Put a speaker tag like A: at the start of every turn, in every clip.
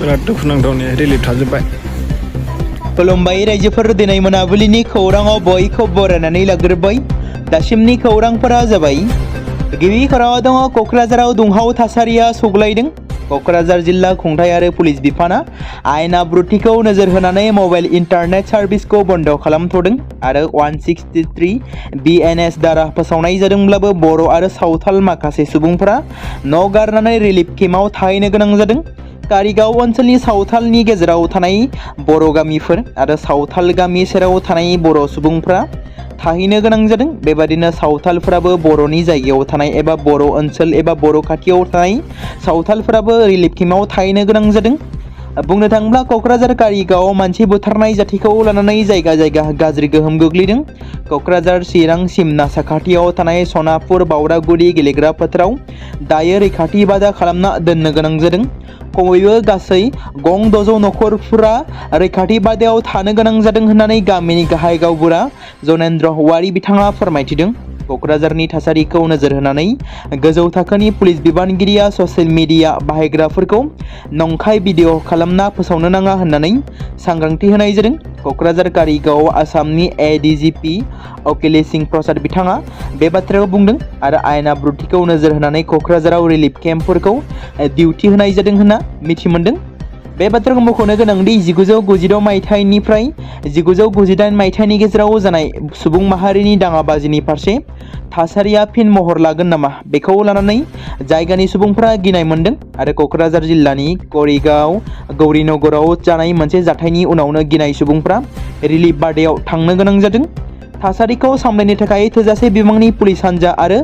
A: बिराद दुखुनांथावनि रिलिफ थाजोब्बाय।
B: खुलुमबाय रायजोफोर, दिनै मोनाबिलिनि खौराङाव बयखौ बरायनानै लाग्रोबाय। दासिमनि खौरांफोरा जाबाय। गिबि खौराङाव दङ क'क्राझाराव दुंहाव थासारिया सुग्लायदों। क'क्राझार जिल्ला खुंथाय आरो पुलिस बिफाना आयेन आब्रुथिखौ नोजोर होनानै मबाइल इन्टारनेट सार्भिसखौ बन्द खालामथ'दों आरो 163 BNS दारा फोसावनाय जादोंब्लाबो बर' आरो सावथाल माखासे सुबुंफोरा न' गारनानै रिलिफ केम्पआव थाहैनो गोनां जादों। कारिगाव ओनसोलनि सावथालनि गेजेराव थानाय बर' गामिफोर आरो सावथाल गामि सेराव थानाय बर' सुबुंफ्रा थाहैनो गोनां जादों। बेबादिनो सावथालफोराबो बर'नि जायगायाव थानाय एबा बर' ओनसोल एबा बर' खाथियाव थानाय सावथालफोराबो रिलिफ केम्पआव थाहैनो गोनां जादों। बुंनो थाङोब्ला क'क्राझार कारिगाव मानसि बुथारनाय जाथायखौ लानानै जायगा जायगा गाज्रि गोहोम गोग्लैदों। क'क्राझार चिरां सिमना साखाथियाव थानाय सनापुर बावरागुरि गेलेग्रा फोथाराव दायो रैखाथि बादा खालामना दोननो गोनां जादों। खमैबो गासै गं 600 नखरफोरा रैखाथि बादायाव थानो गोनां जादों होननानै गामिनि गाहाय गावबुरा जनेन्द्र औवारी बिथाङा फोरमायथिदों। क'क्राझारनि थासारिखौ नोजोर होनानै गोजौ थाखोनि पुलिस बिबानगिरिया ससियेल मिडिया बाहायग्राफोरखौ नंखाय भिडिअ खालामना फोसावनो नाङा होननानै सांग्रांथि होनाय जादों। क'क्राझार कारिगाव आसामनि ADGP अखिलेश सिंह प्रसाद बिथाङा बे बाथ्राखौ बुंदों आरो आयेन आब्रुथिखौ नोजोर होनानै क'क्राझाराव रिलिफ केम्पफोरखौ डिउटि होनाय जादों होनना मिथि मोनदों। बे बाथ्राखौ मख'नो गोनांदि 1996 मायथाइनिफ्राय 1998 मायथाइनि गेजेराव जानाय सुबुं माहारिनि दाङाबाजिनि फारसे थासारिया फिन महर लागोन नामा बेखौ लानानै जायगानि सुबुंफ्रा गिनाय मोनदों आरो क'क्राझार जिल्लानि करिगाव गौरीनगराव जानाय मोनसे जाथायनि उनावनो गिनाय सुबुंफ्रा रिलिफ बादायाव थांनो गोनां जादों। थासारिखौ सामलायनो थाखाय थोजासे बिबांनि पुलिस हान्जा आरो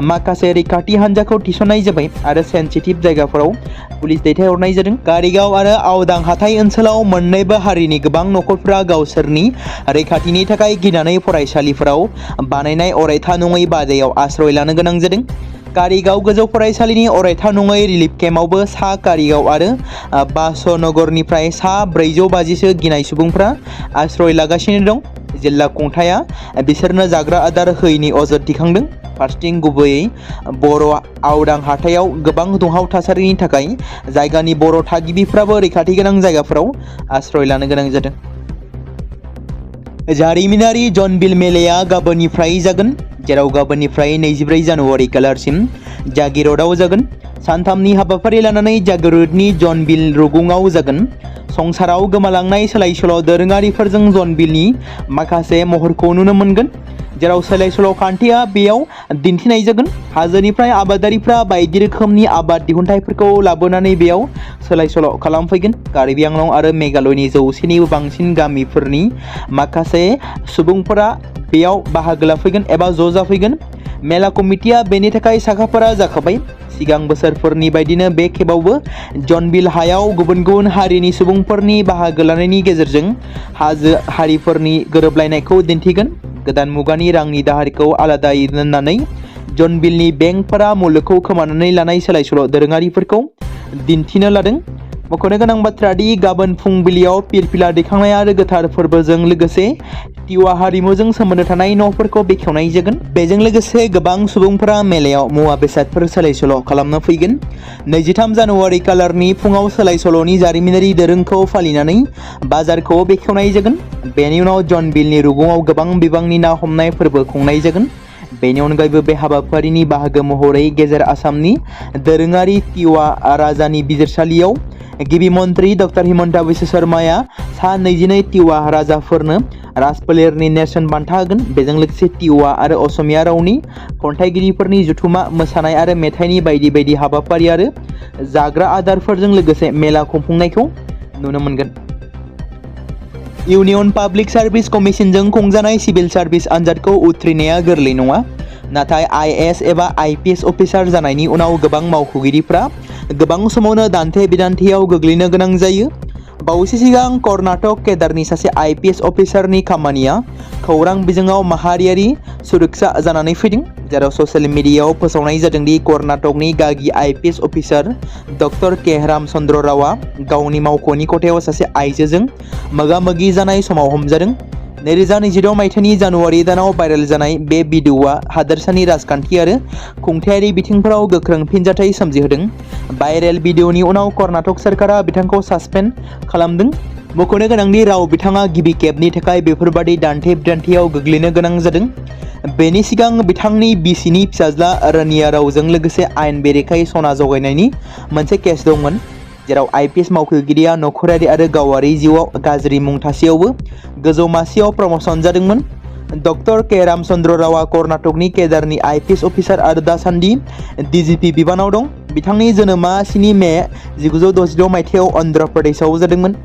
B: माखासे रैखाथि हान्जाखौ थिसननाय जाबाय आरो सेन्सिटिभ जायगाफोराव पुलिस दैथायहरनाय जादों। कारिगाव आरो आवदां हाथाइ ओनसोलाव मोन्नैबो हारिनि गोबां नखरफोरा गावसोरनि रैखाथिनि थाखाय गिनानै फरायसालिफोराव बानायनाय अरायथा नङै बादायाव आश्रय लानो गोनां जादों। कारिगाव गोजौ फरायसालिनि अरायथा नङै रिलिफ केम्पआवबो सा कारिगाव आरो बासनगरनिफ्राय सा 450सो गिनाय सुबुंफ्रा आश्रय लागासिनो दं। जिल्ला खुंथाया बिसोरनो जाग्रा आदार होयैनि अजद दिखांदों। फारसेथिं गुबैयै बर' आवदां हाथायाव गोबां दुंहाव थासारिनि थाखाय जायगानि बर' थागिबिफ्राबो रैखाथि गोनां जायगाफोराव आश्रय लानो गोनां जादों। जारिमिनारि जनबिल मेलाया गाबोननिफ्राय जागोन, जेराव गाबोननिफ्राय 24 जानुवारि खालारसिम जागिरदआव जागोन। सानथामनि हाबाफारि लानानै जागिरदनि जनबिल रुगुङाव जागोन। संसाराव गोमालांनाय सोलाय सोल' दोरोङारिफोरजों जनबिलनि माखासे महरखौ नुनो मोनगोन, जेराव सोलाय सोल' खान्थिया बेयाव दिन्थिनाय जागोन। हाजोनिफ्राय आबादारिफ्रा बायदि रोखोमनि आबाद दिहुनथाइफोरखौ लाबोनानै बेयाव सोलाय सोल' खालामफैगोन। कार्बि आंलं आरो मेघालयनि 100निबो बांसिन गामिफोरनि माखासे सुबुंफोरा बेयाव बाहागो लाफैगोन एबा ज' जाफैगोन। मेला कमिटिया बेनि थाखाय साखाफारा जाखाबाय। सिगां बोसोरफोरनि बायदिनो बे खेबावबो जनबिल हायाव गुबुन गुबुन हारिनि सुबुंफोरनि बाहागो लानायनि गेजेरजों हाजो हारिफोरनि गोरोबलायनायखौ दिन्थिगोन। गोदान मुगानि रांनि दाहारखौ आलादायै दोननानै जनबिलनि बेंकफोरा मुलुगखौ खोमानानै लानाय सोलाय सोल' दोरोङारिफोरखौ दिन्थिनो लादों। मख'नो गोनां बाथ्रा दि गाबोन फुंबिलियाव पिरपिला दैखांनाय आरो गोथार फोरबोजों लोगोसे टिवा हारिमुजों सोमोन्दो थानाय न'फोरखौ बेखेवनाय जागोन। बेजों लोगोसे गोबां सुबुंफोरा मेलायाव मुवा बेसादफोर सोलाय सोल' खालामनो फैगोन। 23 जानुवारि खालारनि फुङाव सोलाय सोल'नि जारिमिनारि दोरोंखौ फालिनानै बाजारखौ बेखेवनाय जागोन। बेनि उनाव जनबिलनि रुगुङाव गोबां बिबांनि ना हमनाय फोरबो खुंनाय जागोन। बेनि अनगायैबो बे हाबाफारिनि बाहागो महरै गेजेर आसामनि दोरोङारि टिवा राजानि बिजिरसालियाव गिबि मन्त्रि डक्टर हिमन्त बिश्व शर्माया सा 22 टिवा राजाफोरनो राजफोलेरनि नेरसोन बान्था होगोन। बेजों लोगोसे टिवा आरो असमिया रावनि खन्थाइगिरिफोरनि जुथुमा मोसानाय आरो मेथाइनि बायदि बायदि हाबाफारि आरो जाग्रा आदारफोरजों लोगोसे मेला खुंफुंनायखौ नुनो मोनगोन। इउनियन पाब्लिक सार्भिस कमिसनजों खुंजानाय सिभिल सार्भिस आनजादखौ उथ्रिनाया गोरलै नङा, नाथाय IAS एबा IPS अफिसार जानायनि उनाव गोबां मावख'गिरिफ्रा गोबां समावनो दान्थे बिदान्थेयाव गोग्लैनो गोनां जायो। बावैसो सिगां कर्नाटक केडारनि सासे IPS अफिसारनि खामानिया खौरां बिजोङाव माहारियारि सुरक्षा जानानै फैदों, जेराव ससियेल मिडियायाव फोसावनाय जादों दि कर्नाटकनि गागि IPS officer doctor khworang Chandra रावआ गावनि मावख'नि खथायाव सासे आइजोजों मोगा मोगि जानाय समाव हमजादों। 2026 मायथाइनि जानुवारि दानाव भाइरेल जानाय बे भिडिअआ हादोरसानि राजखान्थि आरो खुंथायारि बिथिंफोराव गोख्रों फिनजाथाय सोमजिहोदों। भाइरेल भिडिअनि उनाव कर्नाटक सोरखारा बिथांखौ सासपेन्ड खालामदों। मख'नो गोनांदि राव बिथाङा गिबि खेबनि थाखाय बेफोरबादि दान्थे-बिदान्थेयाव गोग्लैनो गोनां जादों। बेनि सिगां बिथांनि बिसिनि फिसाज्ला रनिया रावजों लोगोसे आयेन बेरेखायै सना जगायनायनि मोनसे केस दंमोन, जेराव आईपीएस मावख'गिरिया नखरारि आरो गावारि जिउआव गाज्रि मुं थासेयावबो गोजौ मासियाव प्रमोशन जादोंमोन। डक्टर के रामचंद्र रावआ कर्नाटकनि केदारनि आईपीएस अफिसार आरो दासान्दि डीजीपी बिबानाव दं। बिथांनि जोनोमा 7 मे 1966 मायथाइयाव अन्ध्र प्रदेशआव जादोंमोन।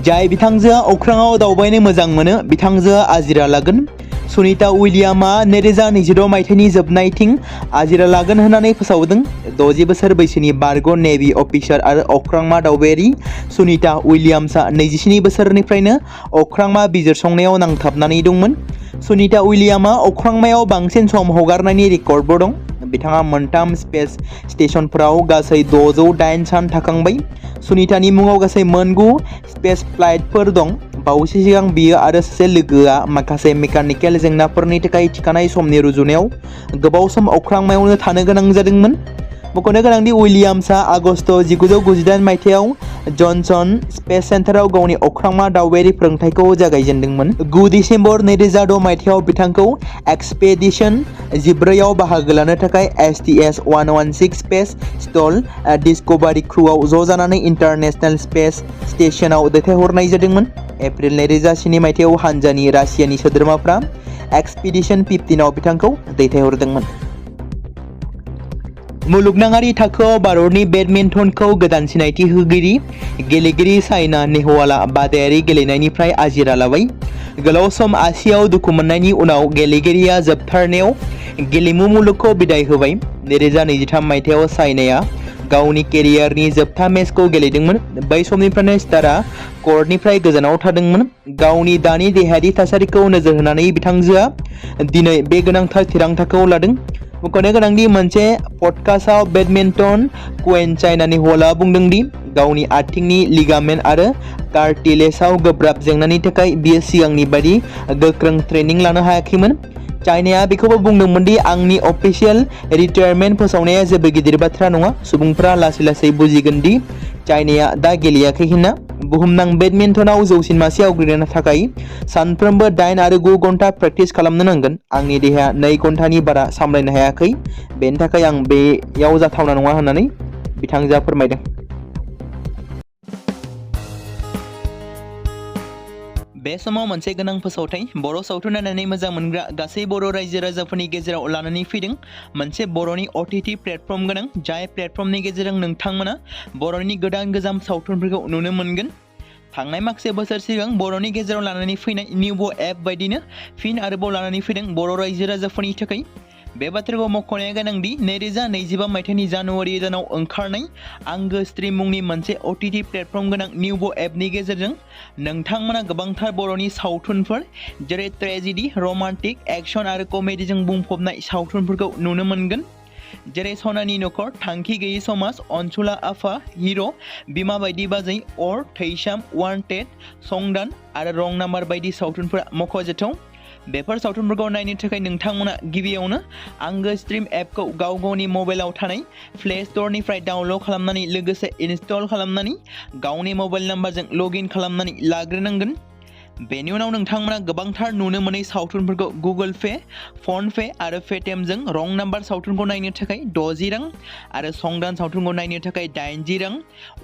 B: जाय बिथांजोआ अख्राङाव दावबायनो मोजां मोनो, बिथांजोआ आजिरा लागोन। सुनीता उइलियामआ 2026 मायथाइनि जोबनायथिं आजिरा लागोन होननानै फोसावदों। 60 बोसोर बैसोनि बारग' नेभि अफिसार आरो अख्रांमा दावबायारि सुनीता उइलियाम्सआ 27 बोसोरनिफ्रायनो अख्रांमा बिजिरसंनायाव नांथाबनानै दंमोन। सुनीता उइलियामआ अख्रांमायाव बांसिन सम हगारनायनि रेकर्डबो दं। बिथाङा मोनथाम स्पेस स्टेशनफोराव गासै 608 सान थाखांबाय। सुनीतानि मुङाव गासै मोन 9 स्पेस फ्लाइटफोर दं। बावैसो सिगां बियो आरो सासे लोगोआ माखासे मेकानिकेल जेंनाफोरनि थाखाय थिखानाय समनि रुजुनायाव गोबाव सम अख्रांमायावनो थानो गोनां जादोंमोन। मख'नो गोनांदि उइलियाम्सआ आगस्त 1998 मायथाइयाव जनसन स्पेस सेन्टाराव गावनि अख्रांमा दावबायारि फोरोंथायखौ जागायजेनदोंमोन। 9 दिसेम्बर 2006 मायथाइयाव बिथांखौ एक्सपेडिशन 14 आव बाहागो लानो थाखाय STS-116 स्पेस शटल डिस्कभारी क्रुआव ज' जानानै इन्टारनेशनेल स्पेस स्टेशनाव दैथायहरनाय जादोंमोन। एप्रिल 2007 मायथाइयाव हानजानि रासियानि सोद्रोमाफ्रा एक्सपेडिशन 15 आव बिथांखौ दैथायहरदोंमोन। मुलुगनाङारि थाखोआव भारतनि बेडमिन्टनखौ गोदान सिनायथि होगिरि गेलेगिरि साइना नेहवालआ बादायारि गेलेनायनिफ्राय आजिरा लाबाय। गोलाव सम आसियाव दुखु मोननायनि उनाव गेलेगिरिया जोबथारनायाव गेलेमु मुलुगखौ बिदाय होबाय। 2023 मायथाइयाव साइनाया गावनि केरियारनि जोबथा मेचखौ गेलेदोंमोन। बै समनिफ्रायनो स्टारआ कर्टनिफ्राय गोजानाव थादोंमोन। गावनि दानि देहायारि थासारिखौ नोजोर होनानै बिथांजोआ दिनै बे गोनांथार थिरांथाखौ लादों। मख'नो गोनांदि मोनसे पडकास्टआव बेडमिन्टन क्वीन साइना नेहवालआ बुंदों दि गावनि आथिंनि लिगामेन्ट आरो कार्टिलेजआव गोब्राब जेंनानि थाखाय बियो सिगांनि बायदि गोख्रों ट्रेनिं लानो हायाखैमोन। चाइनाया बेखौबो बुंदोंमोन दि आंनि अफिसियेल रिटायारमेन्ट फोसावनाया जेबो गिदिर बाथ्रा नङा। सुबुंफोरा लासै बुजिगोन दि चाइनाया दा गेलेयाखै होनना। बुहुमनां बेडमिन्टनाव जौसिन मासि आवग्रिनो थाखाय सानफ्रोमबो 8 आरो 9 घन्टा प्रेक्टिस खालामनो नांगोन। आंनि देहाया 2 घन्टानि बारा सामलायनो हायाखै, बेनि थाखाय आं बेयाव जाथावना नङा होननानै बिथांजोआ फोरमायदों। बे समाव मोनसे गोनां फोसावथाय बर' सावथुन नायनानै मोजां मोनग्रा गासै बर' रायजो राजाफोरनि गेजेराव लानानै फैदों मोनसे बर'नि OTT प्लेटफर्म गोनां, जाय प्लेटफर्मनि गेजेरजों नोंथांमोना बर'नि गोजाम सावथुनफोरखौ नुनो मोनगोन। थांनाय माखासे बोसोर सिगां बर'नि गेजेराव लानानै फैनाय निउबो एप बायदिनो फिन आरोबाव लानानै फैदों बर' रायजो राजाफोरनि थाखाय। बे बाथ्राखौ मख'नाया गोनांदि 2025 मायथाइनि जानुवारि दानाव ओंखारनाय आंगो स्ट्रीम मुंनि मोनसे OTT प्लेटफर्म गोनां निउबो एपनि गेजेरजों नोंथांमोना गोबांथार बर'नि सावथुनफोर जेरै ट्रेजेडी, रमान्टिक, एक्शन आरो कमेडीजों बुंफबनाय सावथुनफोरखौ नुनो मोनगोन। जेरै सनानि नखर, थांखि गैयै समाज, अनसुला आफा, हिर', बिमा बायदि बाजै, अर, थैसाम, वान्टेड, संदान आरो रं नाम्बार बायदि सावथुनफोरा मख'जाथाव। बेफोर सावथुनफोरखौ नायनो थाखाय नोंथांमोना गिबियावनो आंगो स्ट्रीम एपखौ गावनि मबाइलाव थानाय प्ले स्ट'रनिफ्राय डाउनल'ड खालामनानै लोगोसे इनस्टल खालामनानै गावनि मबाइल नाम्बारजों लगइन खालामनानै लाग्रोनांगोन। बेनि उनाव नोंथांमोना गोबांथार नुनो मोनै सावथुनफोरखौ गुगोल पे, फन पे आरो पेटिएमजों रं नाम्बार सावथुनखौ नायनो थाखाय 60 रां आरो संदान सावथुनखौ नायनो थाखाय 80 रां,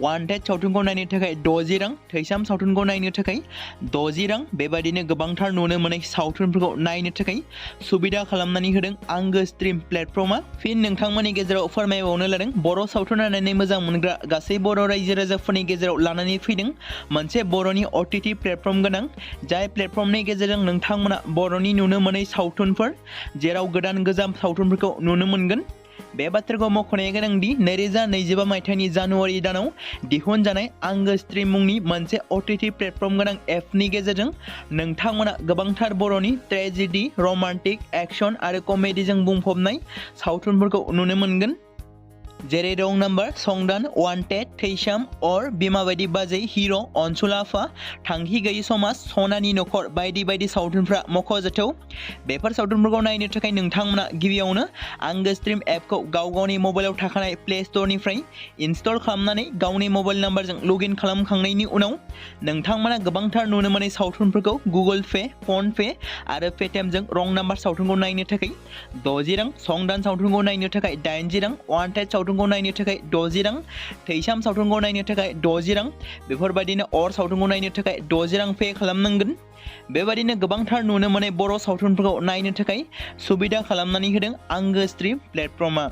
B: वान्टेड सावथुनखौ नायनो थाखाय 60 रां, थैसाम सावथुनखौ नायनो थाखाय 60 रां, बेबायदिनो गोबांथार नुनो मोनै सावथुनफोरखौ नायनो थाखाय सुबिदा खालामनानै होदों आंगो स्ट्रीम प्लेटफर्मआ। फिन नोंथांमोननि गेजेराव फोरमायबावनो लादों बर' सावथुन नायनानै मोजां मोनग्रा गासै बर' रायजो राजाफोरनि गेजेराव लानानै फैदों मोनसे बर'नि OTT प्लेटफर्म गोनां, जाय प्लेटफर्मनि गेजेरजों नोंथांमोना बर'नि नुनो मोनै सावथुनफोर जेराव गोजाम सावथुनफोरखौ नुनो मोनगोन। बे बाथ्राखौ मख'नाया गोनांदि 2025 मायथाइनि जानुवारि दानाव दिहुनजानाय आंगो स्ट्रीम मुंनि मोनसे OTT प्लेटफर्म गोनां एपनि गेजेरजों नोंथांमोना गोबांथार बर'नि ट्रेजेडी, रमान्टिक, एक्शन आरो कमेडीजों बुंफबनाय सावथुनफोरखौ नुनो मोनगोन। जेरै रं नाम्बार, संदान, वान्टेड, थैसाम, अर, बिमा बायदि बाजै, हिर', अनसुलाफा, थांखि गैयि समाज, सनानि नखर बायदि बायदि सावथुनफ्रा मख'जाथाव। बेफोर सावथुनफोरखौ नायनो थाखाय नोंथांमोना गिबियावनो आंगो स्ट्रिम एपखौ गावनि मबाइलाव थाखानाय प्ले स्ट'रनिफ्राय इनस्टल खालामनानै गावनि मबाइल नाम्बारजों लगइन खालामखांनायनि उनाव नोंथांमोना गोबांथार नुनो मोननाय सावथुनफोरखौ गुगोल पे, फन पे आरो पेटिएमजों रं नाम्बार सावथुनखौ नायनो थाखाय 60 रां, संदान सावथुनखौ नायनो थाखाय 80 रां, वान्टेड सावथुनखौ नायनो थाखाय 60 रां, थैसाम सावथुनखौ नायनो थाखाय 60 रां, बेफोरबायदिनो अर सावथुनखौ नायनो थाखाय 60 रां पे खालामनांगोन। बेबायदिनो गोबांथार नुनो मोननाय बर' सावथुनफोरखौ नायनो थाखाय सुबिदा खालामनानै होदों आंगो स्ट्रिम प्लेटफर्मआ।